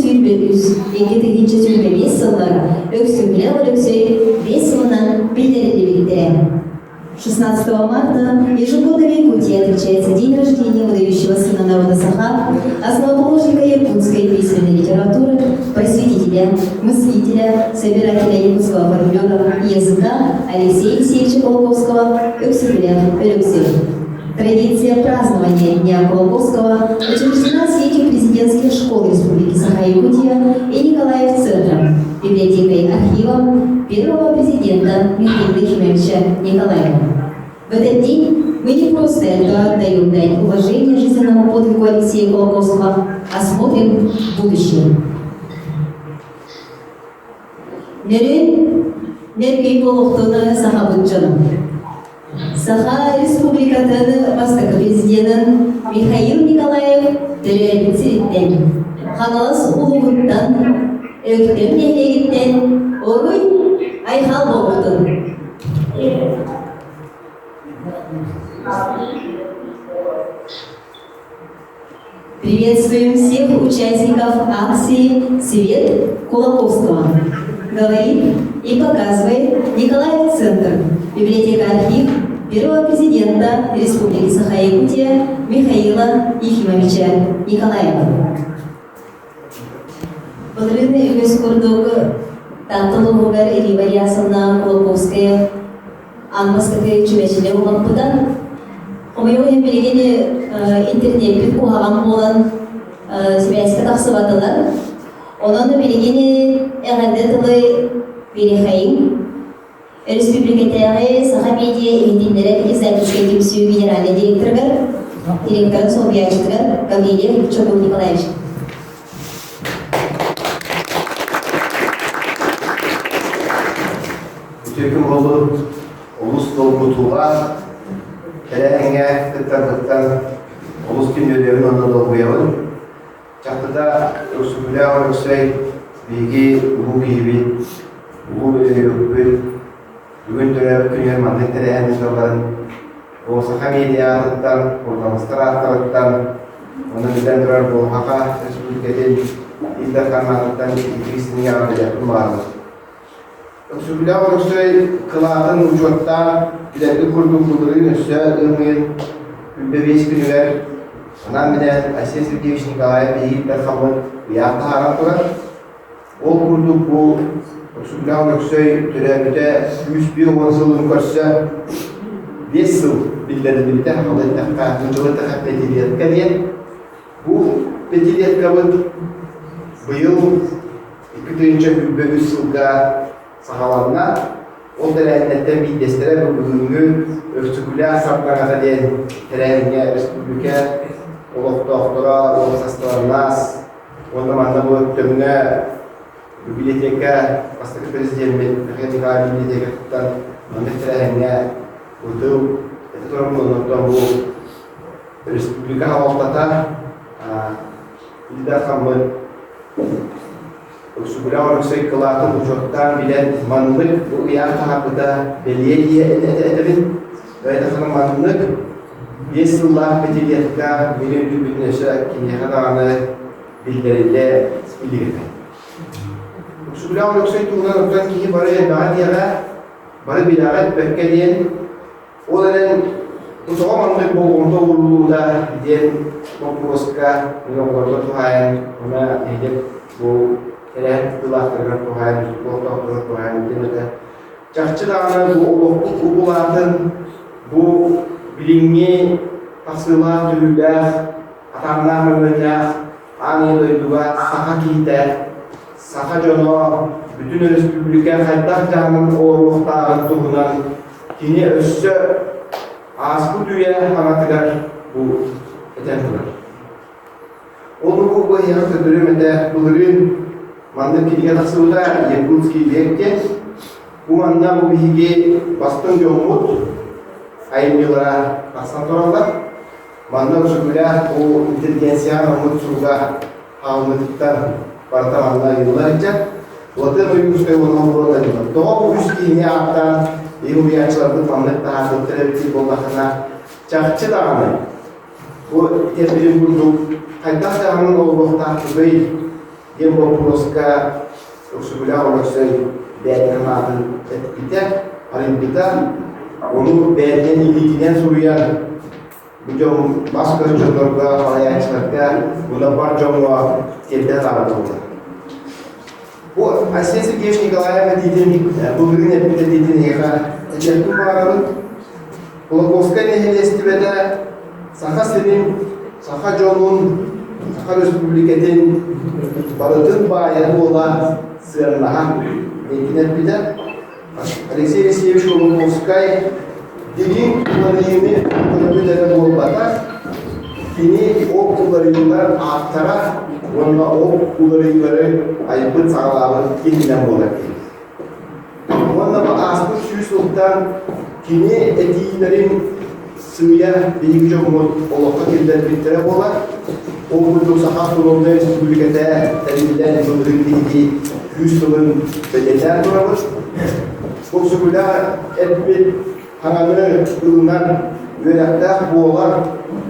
2023, 2025 сыллар Өксөкүлээх Өлөксөй биэс сылынан биллэриллибиттэрэ. 16 марта ежегодно в Якутии отмечается день рождения выдающего сына народа Саха, основоположника якутской письменной литературы, просветителя, мыслителя, собирателя якутского фольклора и языка Алексея Алексеевича Кулаковского Өксөкүлээх Өлөксөй. Традиция празднования Дня Кулаковского учреждена сетью президентских школ Республики Саха-Якутия и Николаев Центром, библиотекой архивом первого президента Михаила Ефимовича Николаева. В этот день мы не просто отдаем дань уважения жизненному подвигу Алексея Кулаковского, а смотрим в будущее. Нөрүн нөргүй буолуохтуна сахабыт дьоно. Саха Республикатын бастакы президенин Михаил Николаев төрөөбүт сириттэн, Хаҥалас улууһуттан, Өктөм нэһилиэгиттэн Оруй айхал буолуохтун! Приветствуем всех участников акции «Свет Кулаковского». Говорит и показывает Николаев Центр, библиотека-архив первого президента Республики Саха-Якутия Михаила Ефимовича Николаева. Былырыын үгүс курдук Таатта улууһугар Ирина Ильясовна Кулаковская аан бастакы чүмэчини улаппыта. Хомойуох иһин билигин интернеппит куһаҕан буолан сибээскэ тахсыбатылар. Онон билигин эҕэрдэ тылы биэриэхэйиҥ. Өрөспүүбүлүкэтээҕи Саха медиа иһитиннэрэр издательскай түмсүү генеральнай директорыгар, директорын солбуйааччытыгар Гаврильев Чокур Николаевич. Үтүө күн буоллун, олус долгутуулаах тэрээһиҥҥэ кыттарбыттан олус күндүлүөбүн уонна долгуйабын. Чахчыта Өксөкүлээх Өлөксөй биһиги улуу киһибит, улуу бөлүһүөкпүт, бүгүн төрөөбүт күнүгэр маннык тэрээһин ыыталларын ол Саха медиа аатыттан, суруналыыстар ааттарыттан, уонна биллэн турар Буолхаха Республикатын Ил Дархан аатыттан итии эҕэрдэлиэхпин баҕарабын. Өксөкүлээх Өлөксөй кылаатын учуоттаан, билэргит курдук былырыын өссө ыам ыйын 25 күнүгэр анаан-минээн Айсен Сергеевич Николаев биһиги Дархаммыт ыйаах таһааран турар. Ол курдук бу Өксөкүлээх Өлөксөй төрөөбүтэ 150 сылын көрсө 5 сыл биллэриллибитэ, ол эттэххэ, нууччалыы эттэххэ пятилетка диэн. Бу пятилеткабыт быйыл 2023 сылга саҕаланна. Ол тэрээһиннэртэн биирдэстэрэ бүгүҥҥү Өксөкүлээх сардаҥата диэн тэрээһиҥҥэ республика олохтоохторо, уопсастыбаннас уонна манна бу Өктөмҥө библиотека бастакы президеммит Михаил Николаевич библиотекатыттан маннык тэрээһиҥҥэ ытыл этэ турар оннуттан бу республика салалтата Ил Дархаммыт Өксөкүлээх Өлөксөй кылаатын учуоттаан билэн маннык бу ыйаах таһаарбыта бэлиэ диэ этэбин. Бэйтэххинэ маннык биэс сыллаах пятилетка мин өйдүүбүн өссө киниэхэ даҕаны биллэриллэ илик этэ. Өксөкүлээх Өлөксөй туһунан оттон киһи бары элбэҕи диэҕэ, бары билэҕэ эппэккэ диэн Ол эрэн бу тоҕо маннык болҕомто ууруллубута диэн боппуруоска мин оҕолорго туһаайан уонна нэһилиэк бу тэрээһин кыттыылаахтарыгар туһаайан, олохтоохторугар туһаайан диэн этэ. Чахчы даҕаны бу олохпут укулаатын, бу билиҥҥи тахсыылаах, түһүүлээх, атааннаах мөҥүөннээх аан ийэ дойдуга саха киһитэ, саха дьоно бүтүн өрөспүүбүлүкэ хайдах дьаһанан олоруохтааҕын туһунан Кини өссө ааспыт үйэ хаҥатыгар бу этэн турар. Ол бу быһыйаҕа көрдөрүөм этэ былырыын маннык кинигэ тахсыбыта Якутский век диэн. Бу манна бу биһиги бастыҥ дьоммут айымньылара тахсан тураллар. Манна Өксөкүлээх бу интеллигенцияҕа оммут суруга хаалбытыттан барыта манна ыйыллар ыччат. Латыын Ойуунускай уонна Оҥоруо Данилов. Тоҕо бу үс киһини ааттаан биһиги уһуйааччыларбыт маннык таһаарбыттар эбит буоллахына, чахчы даҕаны бу этэрбитин курдук хайдах даҕаны олоруохтаахпытый? Диэн боппуруоска Өксөкүлээх Өлөксөй бэйэтин санаатын эппитэ, арыйбыта. Ону бэйэтинэн илиитинэн суруйан бу дьон бас-көс дьоннорго, салайааччыларга, уонна бар дьоҥҥо тиэрдэ сатаабыт буолла. Бу Айсен Сергеевич Николаев этиитин, былырыын эппит этиитин эһиэхэ этиэхпин баҕарабын. Кулаковскай нэһилиэстибэтэ Саха сирин, саха дьонун, Саха Республикатын барытын баайа-дуола сыаннаһа диэкин эппитэ. Алексей Алексеевич Кулаковскай дириҥ уларыйыыны көрбүт эрэ буолбатах, кини ол уларыйыылар ааптара уонна ол уларыйыылары айбыт саҕалаабыт киһинэн буолар киһи. Уонна бу ааспыт сүүс сылтан кини этиилэрин сыыйа биһиги дьоммут олоххо киллэрбиттэрэ буолар. Ол курдук Саха Автономнай Республиката тэриллэн былырыын биһиги күүс сылын бэлиэтээн турабыт. Бу сүгүлээх эппит хаҥаны ылынан үөрэхтээх буолар,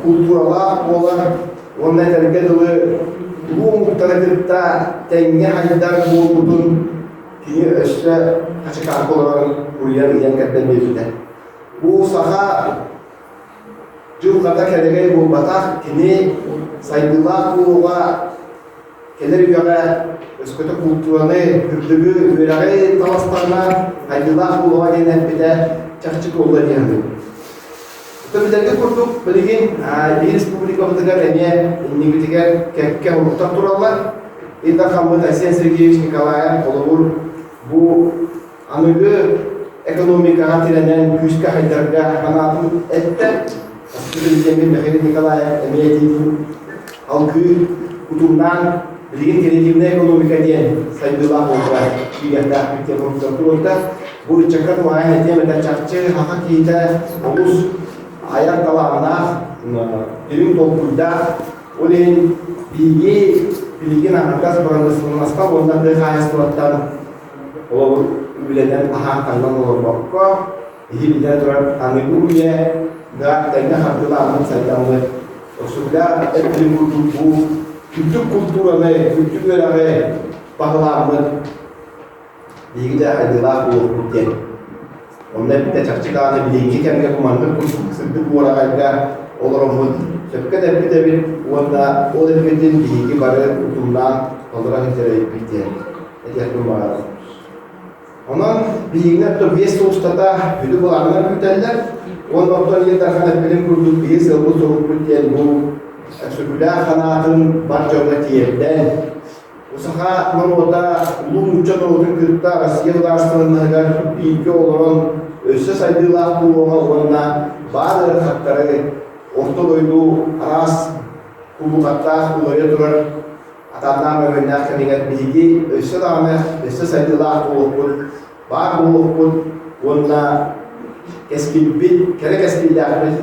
култууралаах буолар уонна этэргэ дылы улуу омуктары кытта тэҥҥэ хайдар буолбутун Кини өссө хачыкаакка олорон уруйан ыйан кэрдэн биэрбитэ. Бу саха дьылҕата кэрэгэй буолбатах, кини сайдыылаах буолууга кэлэр үйэҕэ өскөтө култуураны, үрдүгү, үөрэҕи таластаҕына сайдыылаах буолуоҕа диэн эппитэ чахчы туолла диэн саныыбын. Оттон билэргэ курдук, билигин биир республикабытыгар эмиэ иннибитигэр кэккэ уруктар тураллар. Ил Дархаммыт Айсен Сергеевич Николаев холобур бу аныгы экономикаҕа тирэнэн күүскэ хайдарга санаатын эттэ. Президеммит Михаил Николаев эмиэ этиитин алгыы утумнаан билигин креативная экономика диэн сайдыылаах буолла киириэхтээхпит диэн уруктар туруорда. Бу ыччакка туһаайан этиэм этэ чахчы саха киһитэ олус айар талааннаах, дириҥ толкуйдаах. Ол иһин биһиги билигин аҥардас бырамыысыланнаска уонна тыа хаһаайыстыбаттан холобур үлэнэн аһаан-таҥнан олорбокко, иһи билэн турар аныгы үйэ да тэҥҥэ хардыылааммыт сайдаммыт Өксөкүлээх эппитин курдук бу үрдүк култуураны, үрдүк үөрэҕи баһылааммыт биһиги да хайдыылаах буолуохпут диэн. Онно эппитэ чахчы даҕаны билиҥҥи кэмҥэ бу маннык курдук сырдык уораҕайга олороммут сөпкө да эппит эбит уонна ол эппитин биһиги бары утумнаан толоро сылдьар эбиппит диэн этиэхпин баҕарабын. Онон биһигини оттон биэс сыл устата бүлүү былаанынан күүтэллэр уонна оттон Ил Дархан эппитин курдук биһиги сыалбыт-сорукпут диэн бу Өксөкүлээх санаатын бар дьоҥҥо тиэрдэн Саха норуота улуу нуучча норуотун кытта Россия судаарыстыбаннаһыгар бииргэ олорон өссө сайдыылаах буолуоҕа уонна баар ыарахаттары орто дойду араас кулуухаттаах уларыйа турар атааннаах мөҥүөннээх кэмигэр биһиги өссө даҕаны өссө сайдыылаах буолуохпут баар буолуохпут уонна кэскилбит, кэрэ кэскиллээхпит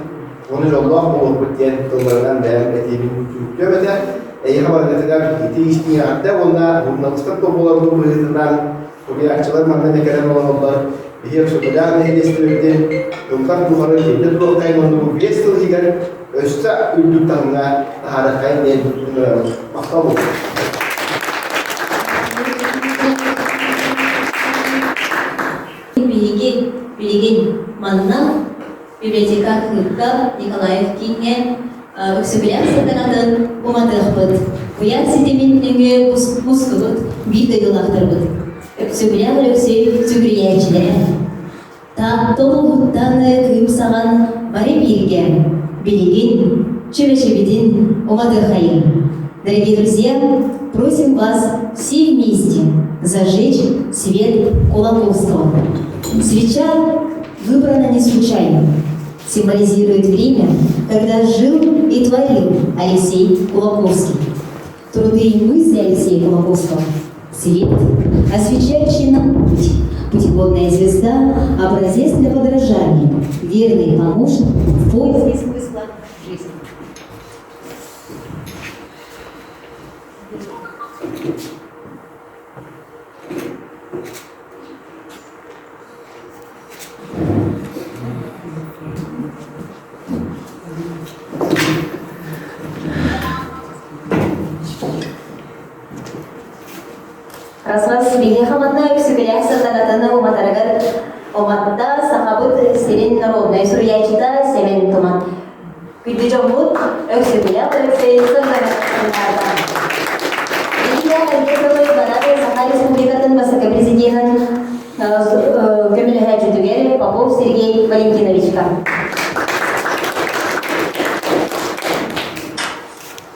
уонна дьоллоох буолуохпут диэн тылларынан бэйэм этиибин түмүктүөм этэ. Эйиэхэ барыгытыгар ити истиҥ эҕэрдэ уонна журналистар тобуларбыт быһыытынан суруйааччылар манна эмэ кэлэн олороллор. Биһиги Өксөкүлээх нэһилиэстибэбитин тылтан тухары киирдэ туруоххайын уонна бу биэс сыл иһигэр өссө үрдүк таһымҥа таһаарыаххайын диэн ыҥырабын. Махтал буолуо. Биһиги билигин манна библиотека Кыыкка Николаев кииҥҥэ Өксөкүлээх сатанатын уматыахпыт. Куйаар ситимин нөҥүө мустубут биир дойдулаахтарбыт. Өксөкүлээх Өлөксөй сүгүрүйээччилэрэ. Таатта улууһуттан кыым саҕан бары бииргэ, билигин чүмэчибитин уматыахайыҥ. Дорогие друзья, просим вас все вместе зажечь свет Кулаковского. Свеча выбрана не случайно. Символизирует время, когда жил и творил Алексей Кулаковский. Труды и мысли Алексея Кулаковского – свет, освещающий нам путь, путеводная звезда, образец для подражания, верный помощник в поиске смысла жизни. Раз-раз биһиэхэ манна Өксөкүлээх сардаҥатын уматарыгар уматта Сахабыт сирин народнай суруйааччыта Сэмэн Тумат. Күндү дьоммут Өксөкүлээх Өлөксөй сардаҥата Илья Альбертович Барар Саха Республикатын бастакы президенин көмөлөһөөччүтүгэр Попов Сергей Валентиновичка.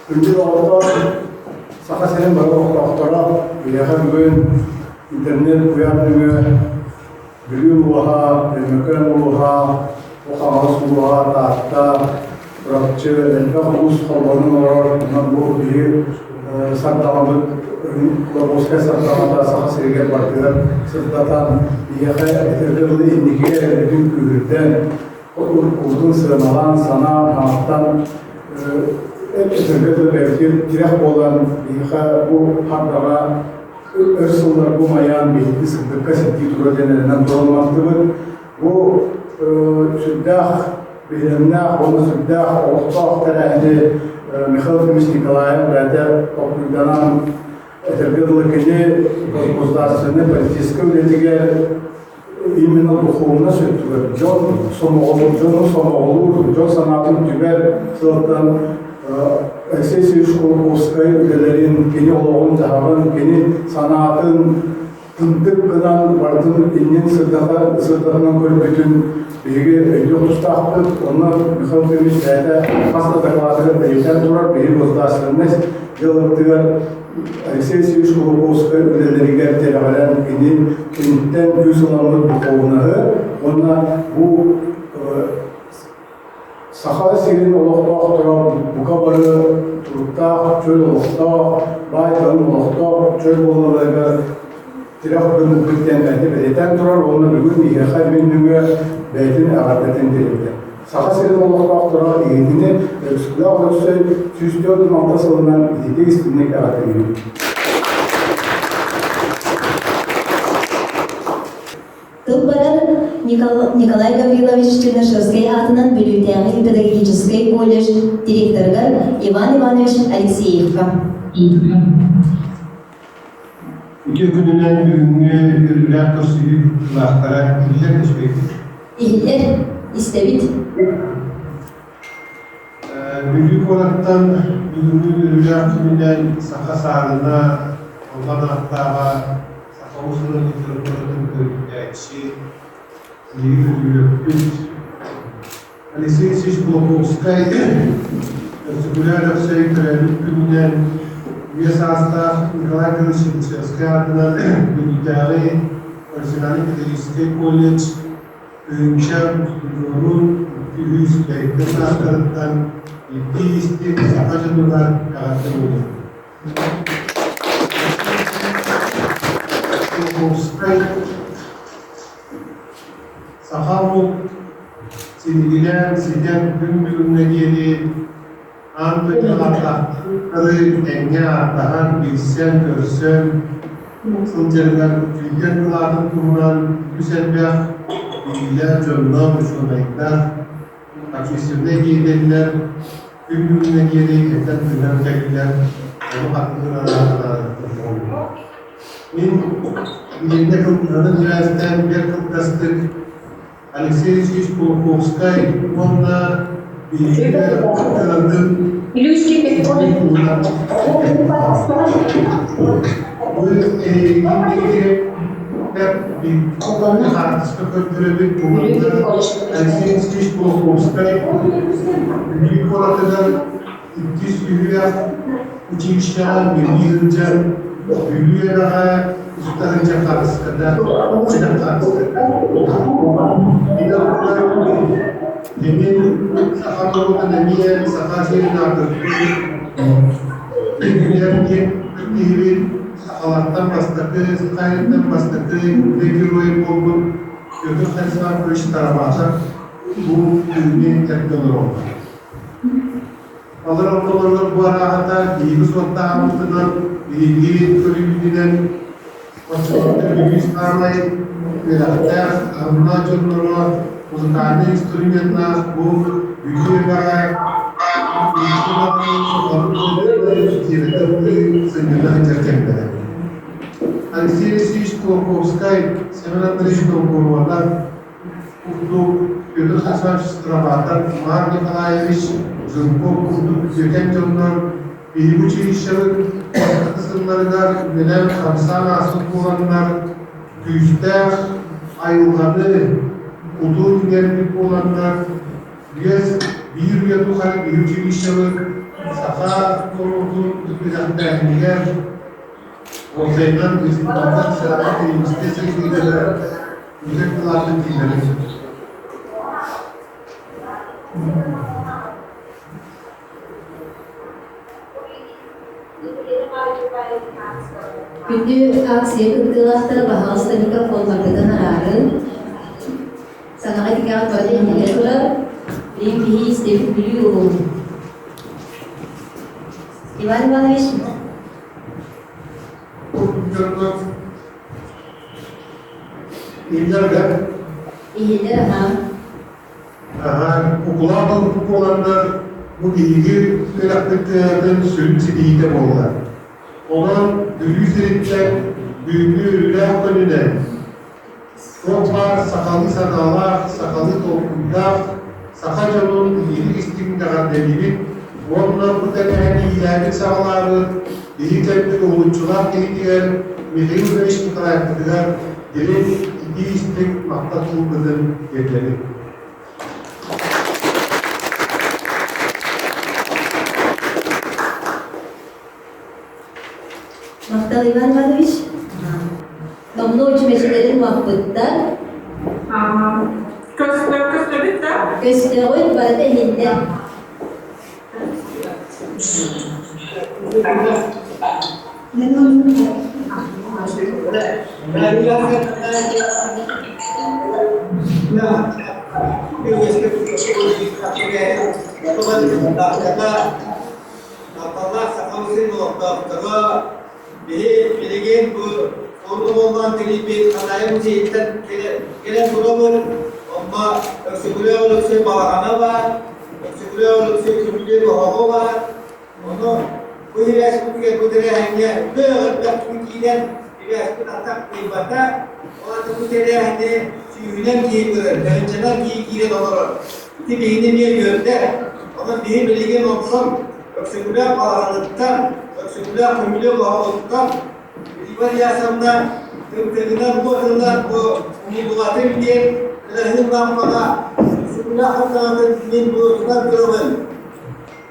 Күндү доҕоттор, Саха сирин бары олохтоохторо, биһиэхэ бүгүн интернет куйаар нөҥүө Бүлүү улууһа, Өймөкөөн улууһа, Хаҥалас улууһа, Таатта, Чурапчы элбэх улуус холбонон олорор. Онон бу биһиги сардаҥабыт Кулаковскай сардаҥата Саха сиригэр барытыгар сырдатан, биһиэхэ этэргэ дылы инникигэ эрэлбитин күүһүрдэн, уруккубутун сыаналаан, санаан, ааттаан этэргэ дылы бэйэбитигэр тирэх буолан, биһиэхэ бу хардаҕа өр сылларга умайан, биһиги сырдыкка сирдии турар диэн эрэнэн туран мантыбыт. Бу сүрдээх биһирэмнээх уонна сүрдээх олохтоох тэрээһини Михаил Ефимович Николаев бэйэтэ толкуйданан этэргэ дылы кини государственнай политическай үлэтигэр именно духовно өттүгэр дьон сомоҕолуур, дьону сомоҕолуур, дьон санаатын түмэр сылтан Алексей Сергеевич Кулаковскай үлэлэрин, кини олоҕун-дьаһаҕын, кини санаатын тымтык гынан барытын иннин сырдата сырдатынан көрбүтүн биһиги өйдүөх тустаахпыт. Онно Михаил Ефимович бэйэтэ хас да дакылаатыгар бэлиэтээн турар, биһиги государственность дьыалатыгар Алексей Васильевич Кулаковскай үлэлэригэр тирэҕирэн кини киниттэн күүс ыламмыт духуобунаһы уонна бу Саха сирин олохтоохторо бука бары туруктаах, чөл олохтоох, баай-талым олохтоох, чөл буолалларыгар тирэх гыммыппыт диэн бэйэтэ бэлиэтээн турар уонна бүгүн биһиэхэ мин нөҥүө бэйэтин эҕэрдэтин тириэрдэр. Саха сирин олохтоохторо иһитини Өксөкүлээх Өлөксөй 146 сылынан ититик истиҥник эҕэрдэлиибит. Тыл барар Николай Гаврилович Чернышевскай аатынан Бүлүүтээҕи педагогическай колледж директорыгар Иван Иванович Алексеевка. Үтүө күнүнэн бүгүҥҥү үөрүүлээх көрсүһүү кыттыылаахтара иһиллэр үчүгэйдик. Иһиллэр, истэбит. Бүлүү куораттан бүгүҥҥү үөрүүлээх күнүнэн саха саарына, албан ааттааҕа, саха уус-уран литературатын төрүттээччи, биһиги үөрүүбүт Алексей Алексеевич Кулаковскай Өксөкүлээх Өлөксөй төрөөбүт күнүнэн үйэ саастаах Николай Кириллович Чернышевскай аатынан Бүлүүтээҕи профессиональнай педагогическай колледж тыһыынча устудьуонун үһүс бэйэтин саастарыттан итии-истиҥ саха дьонугар эҕэрдэ буолуо. Кулаковскай Саха омук силигилээн ситэн күн бүгүҥҥэ диэри аан дойду ааттаахтары тэҥҥэ ааттаһан, билсэн-көрсөн сылдьарыгар үтүөкэн кылаатын туһунан үгүс элбэх билиилээх дьонноох учуонайдар, общественнай деятеллэр күн бүгүҥҥэ диэри этэн-тыынан кэллилэр, ону хаттыыр арааталаах Мин билиҥҥэ кылгыһарын сибээстээн бэрт кылгастык Алексей Алексеевич Кулаковскай уонна биһиги кыһатын Бу эһиги хаартыска көрдөрөбүт туһунан Алексей Алексеевич Кулаковскай Бүлүү куоратыгар иккис үһүөх училищеҕа үлэлии сылдьан Бүлүү эбэҕэ уста сылдьар хаартыската сэдэх хаартыската. Эмиэ саха норуотун эмиэ саха сирин аатырдыы диэн киһибит сахалартан бастакы сахалартан бастакы герой буолбут Петр Станиславович Тарабасов бу күҥҥэ эргэ олороллор. Алар ортолоругар бу арааһата биһиги суоттааһыммытынан, биһиги көрүүбүтүнэн оччолорго Бүлүү саамай үөрэхтээх, таһымнаах дьонноро музыкальнай инструменнаах бу Бүлүү эбэҕэ сынньана сылдьар кэмнэрэ. Алексей Алексеевич Кулаковскай, Семен Андреевич Новгородов курдук Петр Хасанович Стробатов, Марк Николаевич Жирков курдук үтүөкэн дьоннор биһиги училищебыт бастакы сылларыгар үлэлээн-хамсаан ааспыт буоланнар, күүстээх айылҕаны кутуу иҥэрбит буоланнар, биэс биир үйэ тухары биһи училищебыт саха норуотун үөрэхтээһинигэр уопсайынан республика саха экономическай сайдыытыгар үлэ кылаатын киллэрэр. Күндү акция кыттыылаахтара баһаҕаста микрофоннаргытын араарыҥ. Саҥаҕа тикэҕит барыта иһиллэ турар. Билигин биһи истэбит Бүлүү улууһун. Иван Иванович. Иһиллэр Иһиллэр аһаа. Аһаа, укулаах буоланнар бу биһиги үөрэхпит кыһатын сүрүн ситиһиитэ буолла. Онон Бүлүү сириттэн бүгүҥҥү үөрүүлээх күнүнэн туох баар сахалыы санаалаах, сахалыы толкуйдаах саха дьонун иһирик истиҥ эҕэрдэлиибит уонна бу тэрээһини иилээбит-саҕалаабыт биһиги кэлбит уһулуччулаах киһитигэр Михаил Иванович Николаевпытыгар дириҥ итии-истиҥ махтал тылбытын тиэрдэбит. Махтал Иван Иванович. Номнуо чүмэчилэрин уаппыттар. Көстөбүт да? Көстөҕүт барыта иһиллэр. Тапталлаах Сахам сирин олохтоохторо, биһи билигин бу Урдумоллоон тирийбит Хадаайы музейыттан кэлэн турабыт. Онно Өксөкүлээх Өлөксөй балаҕана баар, Өксөкүлээх Өлөксөй көмүлүөк оһоҕо баар. Ону бу сибээспитигэр бу тэрээһиҥҥэ үлэ элбэх киирэн сибээспит атах кыайбата. Ол аата бу тэрээһини сүүһүнэн киһи көрөр, тыһыынчанан киһи киирэн олорор. Ити биһини эмиэ үөрдэр. Онон биһи билигин онтон Өксөкүлээх балаҕаныттан, Өксөкүлээх көмүлүөк оһоҕуттан Иван Ясовна тымтыгынан буотунан бу умуллубатын диэн кыраһыын лаампаҕа Өксөкүлээх хантаҕатын мин буотунан турабын.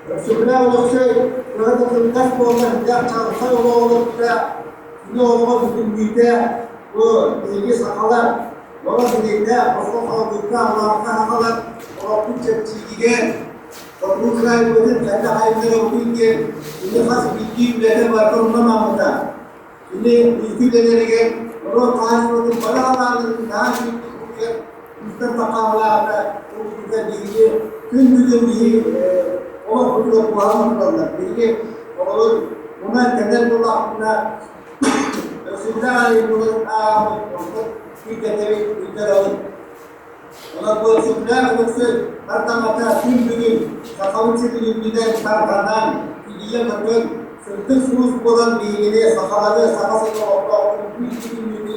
Өксөкүлээх Өлөксөй кыра кылгас буолла сүрдээх чаҕылхай олоҕу олорбута, кини олоҕо бүтүннүүтэ бу биһиги сахалар Баҕа сирэйдээх, босхо хаалбыттаах лаахха сахалар олохпут чэпчииригэр, хотугу кыраайбытын хайдах айыннарабытый диэн кини хас биирдии үлэтэ барыта онно анаммыта. Кини үүтү үлэлэригэр норуот хаһаайыстыбатын бары салааларын наһаа үчүгэйдик булуйар күүстэн сахаалаата, ол биһиги күн бүгүн биһи олохпутугар куһаҕан тураллар. Биһиги оҕолор мунан кэлэр буоллахпытына Өксүллээх айымньыларын ааҕаммыт ордук күүркэтэбит, ыйдарабыт. Онон бу Өксөкүлээх Өлөксөй тартамата күн бүгүн Сахабыт сирин үрдүнэн тарҕанан, тилийэ көтөн, сырдык сулус буолан биһигини сахалары саха сирин олохтоохторун күн бүгүҥҥү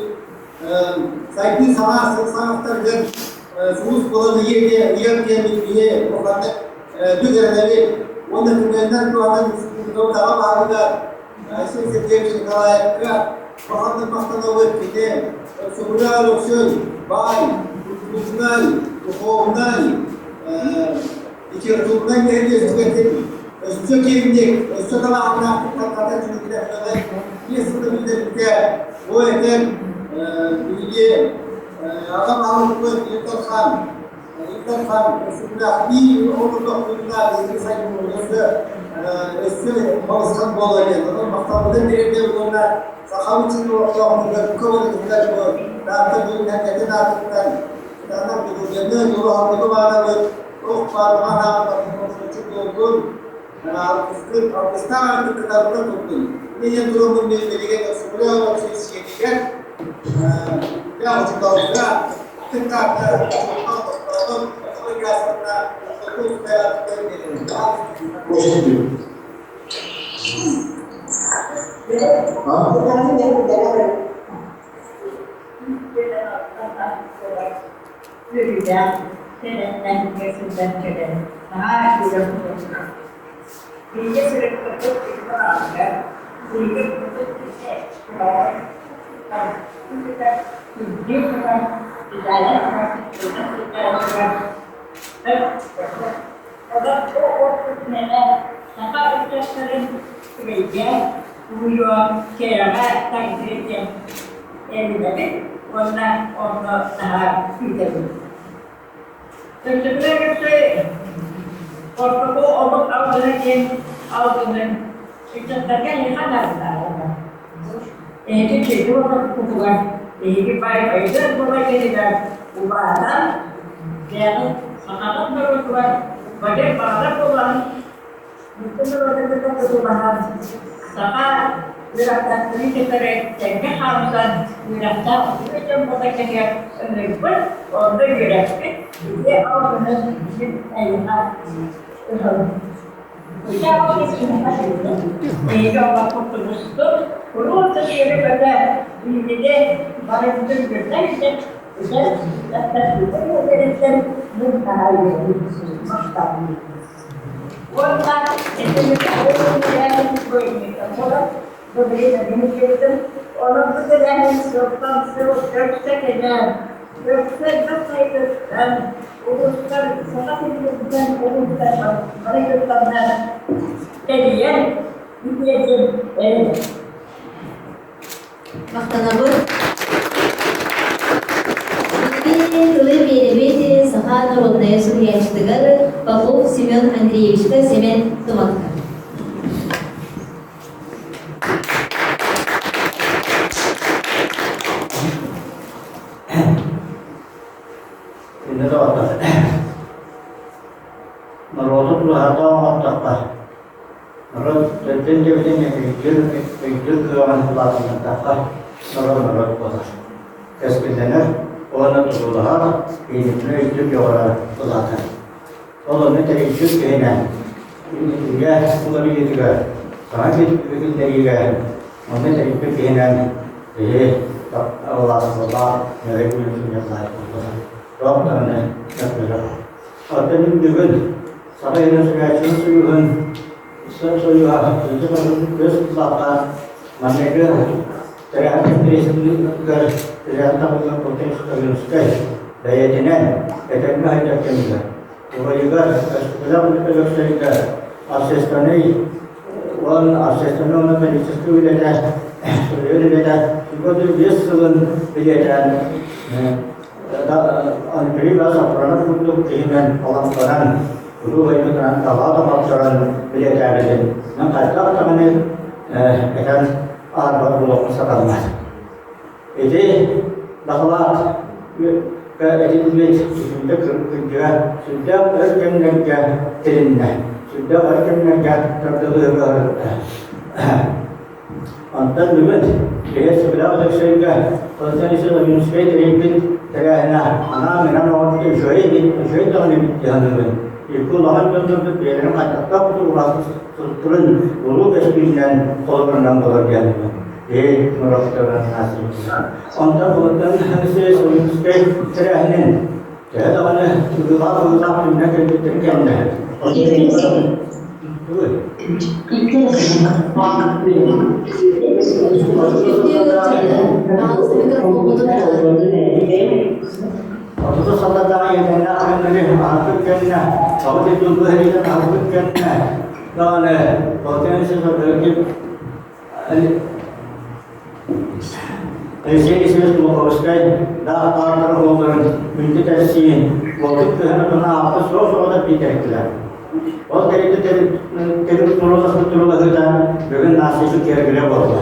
сайдыы саҥа саҥахтарыгар сулус буолан ыйар диэммит биһи улаханнык бүк эрэнэбит уонна түгэнинэн туһанан республикабыт аҕа баһылыга Айсен Сергеевич Николаевка улаханнык махтанабыт. Кини Өксөкүлээх Өлөксөй баай, культурнай, духовнай, литературнай нэһилиэстибэтин өссө киэҥник, өссө талааннаахтык тарҕатар түмүктэрдэҕэ биэс сылы биллэрбитэ. Бу этэн биһиги аҕа баһылыкпыт Ил Дархан Ил Дархан Өксөкүлээхтии олордохпутуна биһиги сайдыыбыт өссө өссө балысхан буолар диэн. Онон махталбытын тириэрдэбит уонна сахабыт сирин олохтоохторугар бука барытыгар бу Таатта Бүлүүнэн аатыттан кытаанах доруобуйаны, дьолу баҕарабыт, туох баар баҕа санаабыт буоллун, алгыскын, алгыстаах аартыккытарга турдун. Ити тураммын мин билигин Өксөкүлээх Өлөксөй сиэнигэр үлэ учууталга Үөрүүлээх тэрээһиҥҥэ сылдьан кэлэн наһаа үөрэн турабын. Биһиги сырыттарбыт икки биһиги курдук Саха ыччаттарын үчүгэйгэ, уһуйуо, кэрэҕэ тардыа диэн эрэнэбит уонна онно наһаа күүтэбит. Өссөкүлээх Өксөй ортоку омук алгыһа диэн алгыһын ыччаттарга эһиэхэ анаабыта. Эһиги чэйди олорбуккутугар эһиги баай байыар буолар кэмигэр улаатан, бэйэҕит сахаҕыт норуотугар байар баҕарар буолан, Бүтүн норуотун кытта тутулаһан, саха үөрэхтээхтэрин кытары тэҥҥэ хаамсан, үөрэхтээх үтүө дьон буолар кэмигэр ыҥырбыт, онно үөрэппит, ити алгыһын мин эйиэхэ ыһабын. Ити алгыс киһиэхэ сүрүнэ. Эһиги олоххут тубустун, куруут да үөрэ-көтө, биһигини барыбытын үөрдэ илдьэ, үтэ, үөтэриттэн мин наһаа үөрэбин, махтанабын. Уонна Онон бу тэрээһин сылтан сыл өссө кэҥээн, өссө элбэх сайдыттан, улуустар Саха сириттэн улуустар бары кыттаннар тэрийэн үтүөтүн эрэнэр. Махтанабыт. Билигин тылы биэрэбит саха народнай суруйааччытыгар Попов Семен Андреевичка Сэмэн Туматка. Иннэ доҕоттор, норуоту тулаһата оҥортоххо, Норуот төрдүн дьэбитин өйдүүр, өйдүүр кыаҕын улаатыннардахха, норуот норуот буолар. Кэскиллэнэр уонна туруулаһар, инникини өйдүүр дьоҕура улаатар. Ол ону тэрийсэр киһинэн үйэ уларыйыытыгар, саҥа киллэриигэ онно тэрийбит киһинэн киһи улаатыллаах нөрэй күнүн буолар. Туох даҕаны мөккүөрэ. Оттон бүгүн Саха Сирин Суруйааччыларын Союһун Союһа көс сыллаахха маҥнайгы тэрээһин конференциятыгар тэрээһин табыллан Платон Ойуунускай бэйэтинэн этэҥҥэ сылдьар кэмигэр убайыгар Өскүлээх Өлөксөйгө общественнай уонна общественнай уонна политическай үлэтэ суруйар үлэтэ 25 сылын бэлиэтээн Андрей Сапронов курдук киһинэн олохтонон, улуу байбытынан талаа тоҕотторон бэлиэтээбитин мин хайдах даҕаны этэн аарбат буолуохпун сатаммат. Ити дакылаат этиллибит сүрдэ кырдьыга сүрдээх өр кэмнэргэ тилиннэ, сүрдээх өр кэмнэргэ тардылыыга ырытта. Онтон бүгүн биһи Сүбэлээх Өлөксөйгө Константин Ойуунускай тэрийбит тэрээһинэ анаан-минээн оҥорбут үчүгэй үчүгэй даҕаны эбит дии саныыбын. Икки улахан дьоннорбут бэйэлэрин хайдахтаах кутурҕаахтыктарын улуу көстүүнэн холобурунан буолар диэн Ээ, Онтон Константин Ойуунускай тэрээһинин төһө даҕаны ыгыылаах-ыгыылаах күннэр кэлбиттэрин кэннэ Отуту сыллардаах иэдээннээх күннэри аһарбыт кэннэ, тоҕо дойдулуу сэриитин аһарбыт кэннэ, даҕаны Алексей Исевич Кулаковскай даах баартара уолларын үнтү тэрсиин, уолбут кыһын отуна ааппыт суох соҕотох биитэртилэр. Ол тэрилтэ тэрил турууласпыт туруулаһыыта бүгүн наасыйбыт киэргэлэ буолла.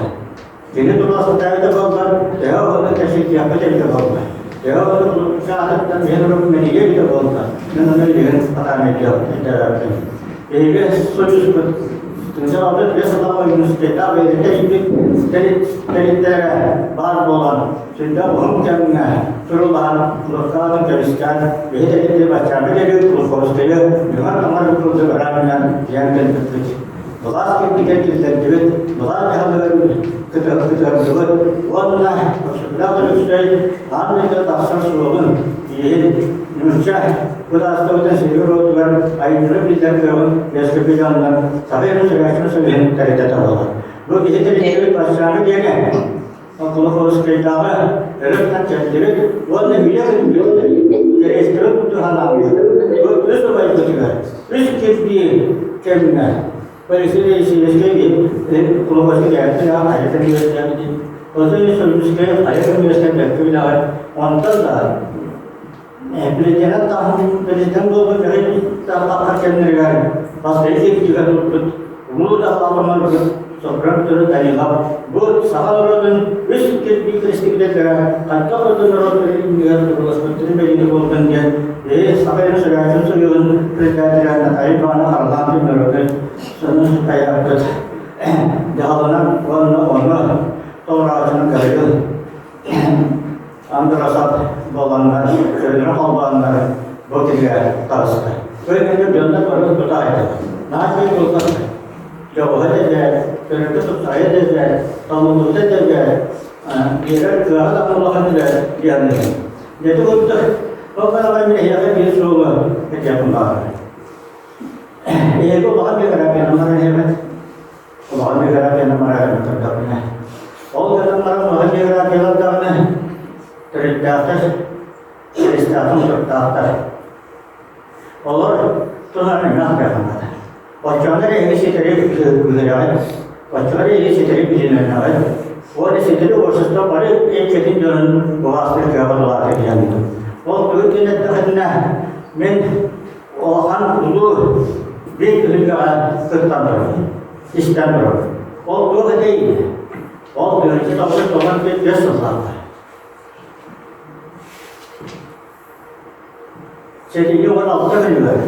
Кини турууласпыттаабыта буоллар, төһө уһуннук кэпсэтиэхпит эбитэ буолла. Төһө уһуннук аатыттан биһин урук мэлийэ эбитэ буолла. Мин ону билигин сатаан өйдөөбөппүн. Биһиги союзпут Тыынча 5 сыллаах университеттаах бэйэтэ тэрийбит тэрилтэлэрэ баар буолан, сүрдээх уһун кэмҥэ суруллаһан, Кулаковскайын көмүскээн, биһи тэрилтэни баччааҥҥа диэри Кулаковскайы үҥэр-таҥар курдук ыраанынан тиийэн кэлбиппит. Былаас кэлбитигэр киллэрдибит, былаас дьаһалыгар кытыһырдыбыт уонна Өксөкүлээх Өлөксөй аан дойдуга тахсар суолун, ииһин нуучча быраастыбытын сиригэр уотугар айымньыны биллэр кыаҕын үөскэппит дьоннор Саха Сирин Сүрэхтэрин Союһун тэрилтэтэ буолар. Бу киһи тэриллибит бастааҥҥы диэни Кулаковскайдааҕы өрө кэллибит уонна үйэ күндү кэриэстэбил курдук санаабыт. Бу үс убайбытыгар үс кирбии кэмҥэ Василий Васильевскай Кулаковскай кээттин аҕа хайа кэмҥэ Василий Васильевскай хайа кэмҥэ бэркэ билэҕин. Онтон да президент президент буолбут таххар кэмнэригэр бастакы кирбиигэ турбут улуу дьаһалламмыт Сопрун Төрүт Данилов бу саха норуотун үс кирбии кристибитэллэрэ хайдах ордун норуот иннигэр турууласпыттарын бэлиэтэ буолтун диэн биһи Саха Сирин Союһун председателя Наталья Ивановна Харлампьев норуотун сонун хайааппыт дьаһалынан уонна ону толорооччунан Гаврил Андросов буоланнар, көлүнэ холбооннор бу кинигэ таҕыста. Көлүнэ дьоннор бары тутаайдылар. Наһаа буолбат. Дьоҕуһа дэтэ, төрүккэ тупсайа дэтэ, толуллубута дэтэ, биэрэр кыаҕа да улахан үлэ дианныгын. Дьэти курдук, ол барабан мин эһиэхэ биир суолу этиэхпин баҕарабын. Эһиги улахан биографияны баран иһэбит. Улахан биографияны баран көрдөхпүнэ. Ол гынан баран улахан биографиялар даҕаны төрүттээхтэр, силистээхтэр, мутуктаахтар. Олор туһунан элбэх кыаханнар. Оччоҕуна эрэ эһиги ситэри күүһүрэҕит, оччоҕо эрэ эһиги ситэри билинэнэҕит. Уонна ситэри общество бары эйгэтин дьонун былаастыыр кыаҕа улаатар диэн. Ол тугу диэн эттэхинэ, мин улахан улуу биир түһүлгэҕэ кыттан турабын, истэн турабын. Ол туох этэй? Ол 1995 сыллаахха. Сэтинньи 16 күнүгэр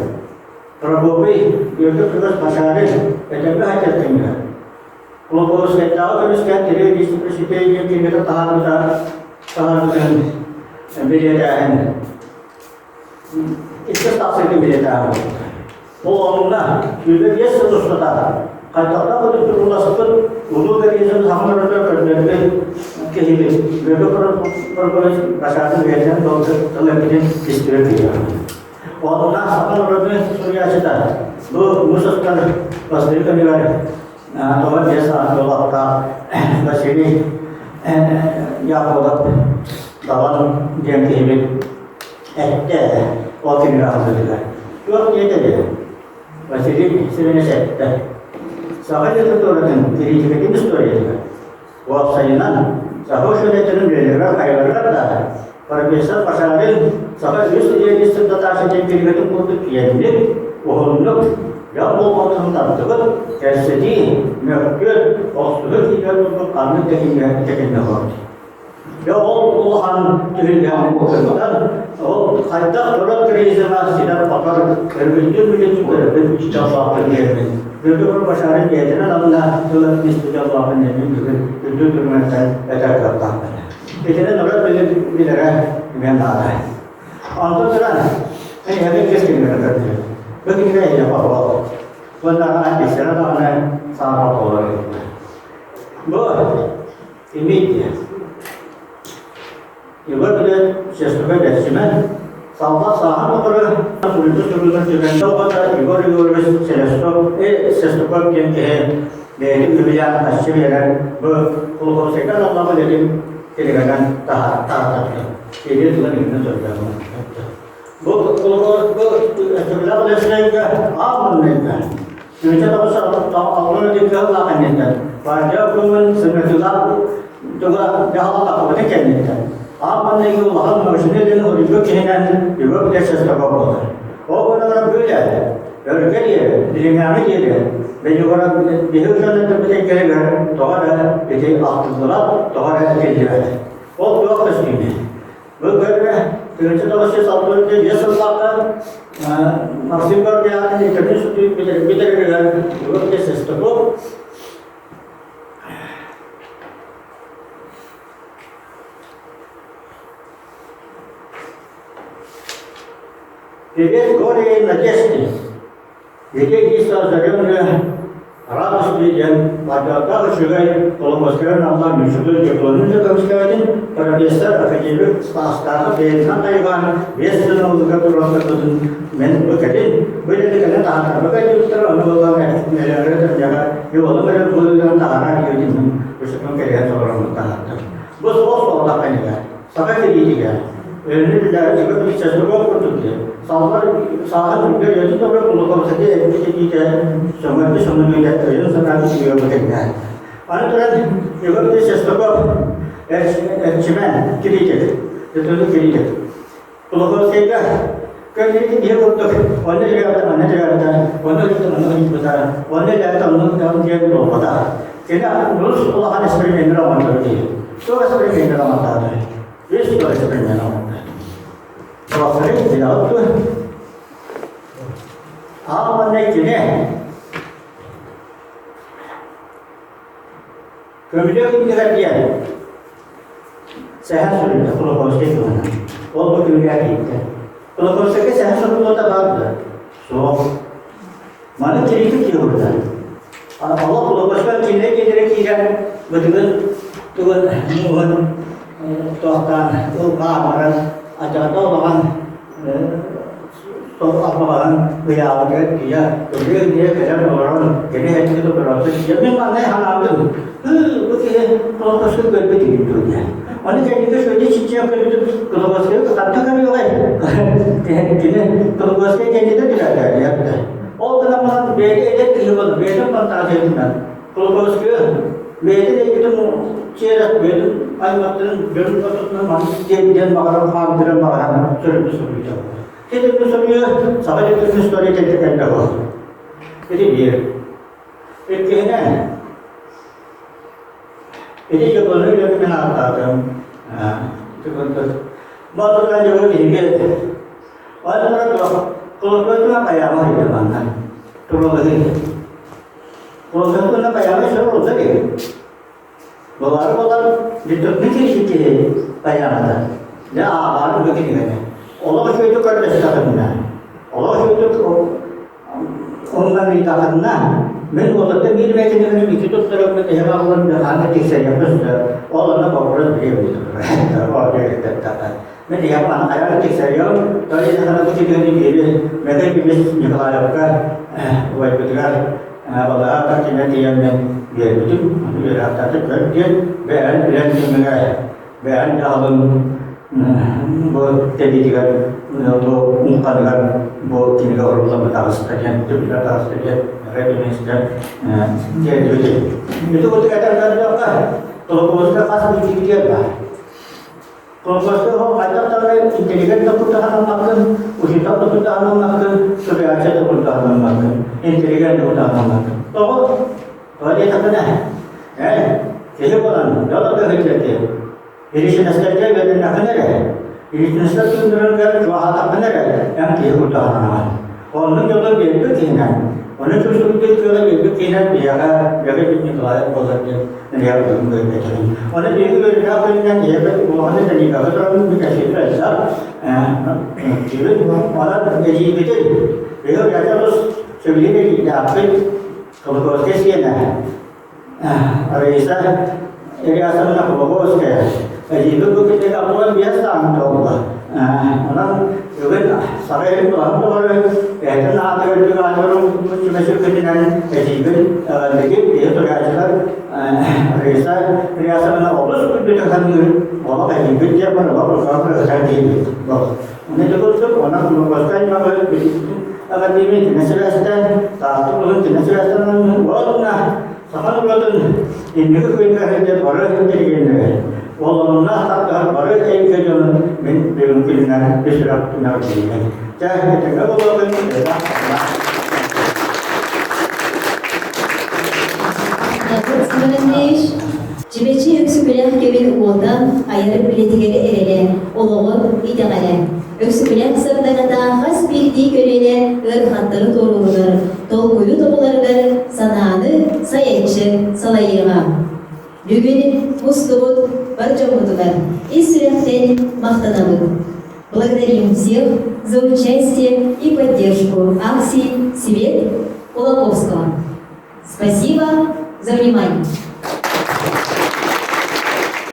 Прокопий Бүөтүр Күлэс Башарин этэҥҥэ сылдьар Кулаковскайдааҕы көмүскээн тирии вице-президент диэн кинигэтэ таһаарбыта таһаарбытын бэлиэтээһин иккис тахсыытын бэлиэтээһин буолбута. Ол оннуна 25 сыл устата хайдахтаах курдук турууласпыт улуу кэриэсин саҥа өрөтө көрдөрбүт киһибит Бүөтүр Прокопьевич Башарин бэйэтинэн тыл эппитин истибэт киһи. Онно саха норуотун суруйааччыта бу муус устар бастакы кэмигэр тоҕо биэс ааттаах Василий Яковлев Далан диэн киһибит эттэ ол кинигэ аһыллыытыгар. Туох диэтэ диэн Василий Семенович эттэ. Саха литературатын кириитикэтин историятыгар Уопсайынан, саха учуонайдарын үлэлэригэр хайаларыгар да профессор Башарин саха үс идеалистын татааччы диэн кинигэтин курдук киэҥник, уһуннук, дьон болҕомтотун тардыбыт, кэпсэтии, мөккүөр, охсуһуу киирэр курдук ханнык да кинигэ тэтимнэ олордо. Дьэ ол улахан түһүлгэҕэ буолбутан, ол хайдах норуот туризма ситэр-хотор, өргүлдүүр үлэтин көрөбүн, дьоллоохпун диэммин. Бүөтүр Башарин бэйэтинэн алына тылын исти дьоллоохпун диэммин бүгүн үрдүк түрмэттэн этэр кыахтаахпын. Итини норуот билэрэ эмиэ наада. Онтон туран, эйиэхэ иккис кинигэни көрдүм. Бу кинигэ эйиэхэ оҕо. Уонна иккисэрэ даҕаны саамал буолар Бу Имеете. Егор билэн сестрга бэрсимэн, саллаат сааһын тухары суруйбут суруйуутун түгэнэ оҕото Егор Егорович Селестов Сеструков диэн киһи бэйэтин үбүлээн харчы биэрэн бу Кулаковскайга аналлаах үлэтин кинигэнэн таһаартарда. Киһи тылын иһинэн суруйар. Бу бу Өстөбүлээх Лесрейгэ аан маҥнайга Үөтэ тоҕус аллар диэн кыһаллаах кэнниттэн партия обкомун сыҥатыылаах туга дьаһала тахсыбытын кэнниттэн аан маҥнайгы улахан научнай үлэни уруйбут киһинэн Егор Петрович буолар. Ол гынан баран бу үлэ өргө диэри, билиҥҥээҥи диэри Бенегород биһи учуонайдарбыт эйгэлэригэр тоҕо эрэ ити ахтыллыбат, тоҕо эрэ этиллибэт. Ол туох көстүүнүй? Бу көрүҥэ 1965 сыллаахха Максим Гордианов интернет бүтэригэр Егор Шестаков Привет горе и надежды, где действовал озаренная Араас диэн бардыаттаах үчүгэй Коломойскай аналлаах мүччүтүн дьокуонун да көмүскээбитин профессор академик Стаастаахы бэйэтинэн хайҕаан биэс сыл ыллыга туруорсарбытын мен бу кэлин бу үлэни кэлин таһааттарбакка диэбиттэр ону буоллаҕа эрэ тэмнэҕэ юолум эрэ быһыынан таһаарар диэбитин бу кэлиһэн толороммут таһааттым. Бу суох соҕотох кэннигэр Саха кэлиитигэр өлүнү чесноков курдук диэн саллар сааһын үрдэ өйөтүн добро Кулаковскай эппит этиитэ сөҥөрдү сөҥөнүүтэ өйүн санаатын үөҕэ тэҥнээн. Аны туран Егор Чесноков эрчимэн критик, дөтөлү критик. Кулаковскайга көннөрү киһи курдук онно үлээбитэ, манна үлээбитэ, онно үлээбитэ, манна ыйыппыта, онно үлээбитэ, онно диэн буолбатах. Кини олус улахан эксперименнэр оҥордо дии. Туох эксперименнэр оҥортоото? Үс туох эксперимент оҥордо. Туохтары билэҕит дуо? Аан манна кини Көмүлүөк иннигэр диэн сэһэн суруйда Кулаковскай туһунан. Ол бу күҥҥэ киирдэ. Кулаковскайга сэһэн суруллубута баар дуо? Суох. Маны кириитик киһи уурда. Олох Кулаковскай кинилэр дьиэлэрэ киирэн бытыгын тугун мууһун туохтаан ылбаамаран адьаҕата улахан Аппаҕаһын ыйаабытыгар тиийэ, ырыа-ырыа кэлэн олорон, кини эттик олорооччу тиийэ, мин маҥнай санаабытым, ыы, бу киһи Кулаковскай көрбүт үһү дуо диэн. Ону кэнники сөдьө чиччиэн көрбүтүм, Кулаковскайы ханна көрүөҕэй? Кини Кулаковскай кэннитэ түһэрдэ. Ол гынан баран бэйэтэ эдэр киһи буолан, бэйэтин фантазиятынан Кулаковскайы бэйэтин эйгэтин чиэрэх бэйэтин аймахтарын дьонун ортотунан маннык диэн диэн баҕаран хаамтаран баҕаран суруйбут суруйда. Ити суруйуу саха дьонун история кэлбит элбэх Ити биир. Иккиһинэн, ити дьокуону үлэбин ааттаатым. Ити курдук. Бу дьону биһиги Ол Кулаковскай хайаама ыйда манна. Туралыһы. Кулаковскай хайаама сөр олса киһи. Болары болар бүтүннүү киһи киһи хайаамата. Дьэ ааҕаары бу кинигэни. Олох үчүгэйдик көрдөстөҕүнэ, олох үчүгэйдик оннан ыйдахына, мин уолаттан биир эмэ кинигэни икки туттарыммын эһэҕэ аҕалан хаанна тиксэриэхпин сөп. Ол онно боппуруос бириэмэ Мин ийэм аны хайаан тиксэриэм, то ийэхэ бу кинигэни биэри Мэтэй Бимис Николаевка убайбытыгар балаһа картина тиийэммин биэрбитим. Аны үөрэхтээти көр диэн бэйэн билэн түмүгэ бэйэн дьаһалын бу тэбиитигэр бу муҥханыгар бу кинигэ уруһуйламмыт таҕыста диэн түбүлэр таҕыста диэн Мэтэй Бимистэ тиэрдибитим. Ити курдук этэн көрдөххө, Толокуоска хас биирдиибитигэр баар. Колхозка хайдах даҕаны интеллигент да курдаһанаммаккын, учуутал да курдаһанаммаккын, суруйааччы да курдаһанаммаккын, интеллигент да курдаһанаммаккын. Тоҕо? Тоҕо диэтэххинэ, ээ, киһи буолан, дьон да киһи Илиичинэстэргэ үөрэннэххинэ эрэ, илиичинэстэр күннэригэр чугаһаатаххына эрэ, эн киһи курдаһанаҕын. Оннук дьолу биэрбит киһинэн, ону чувствуйдуур кыаҕы биэрбит киһинэн биһиэхэ Леонид Николаев буолар диэн Илья Владимирович. Оны биһиги үөрүүлээх күнүнэн ийэбит улахан Даниловы туран кэпсиир элбэх киһибит онон эдьиийбитин биһиги үлэтэ олус сөбүлүүр эдьиийдээхпит Кулаковскай сиэнэ Раиса Ильясовна Кулаковская эдьиийбит бу күннэргэ 65 сааһын туолла. Онон бүгүн Саха сирин туһан тухары бэйэтин аатыгар үрдүк аатыгар түмэсүккүтүнэн эдьиийбит эҕэрдэгит биһи турааччылар Раиса Ильясовна олус үрдүтүк саныыр олох эдьиийбит диэн бар олох улахан ырытар диэбит. Оны ити курдук онон Кулаковскай аймаҕы эҕэрдиибин тинэ сибээстээн Таатта улууһун тинэ сибээстээн уонна Саха норуотун инники күөҥҥэ сылдьар бары интеллигеннэрэ, олонуннаах тардыһар бары эйгэ дьонун мин бүгүн күнүнэн үс сүрэхпинэн билинэн. Чэ, этэҥҥэ буолуоҕун, Семен Андреевич, Чибэчи Өксөкүлээх кэбин уота айар үлэтигэр эрэлэ, олоҕун итэҕэлэ. Өксөкүлээх сардаҥата хас биирдии көлүөнэ ыарахаттары туорууругар, толкуйу тобуларыгар санааны сайаччы салайыаҕа. Бүгүн мустубут бар дьоммутугар ис сүрэхтэн махтанабыт. Благодарим всех за участие и поддержку акции «Свет Кулаковского». Спасибо за внимание.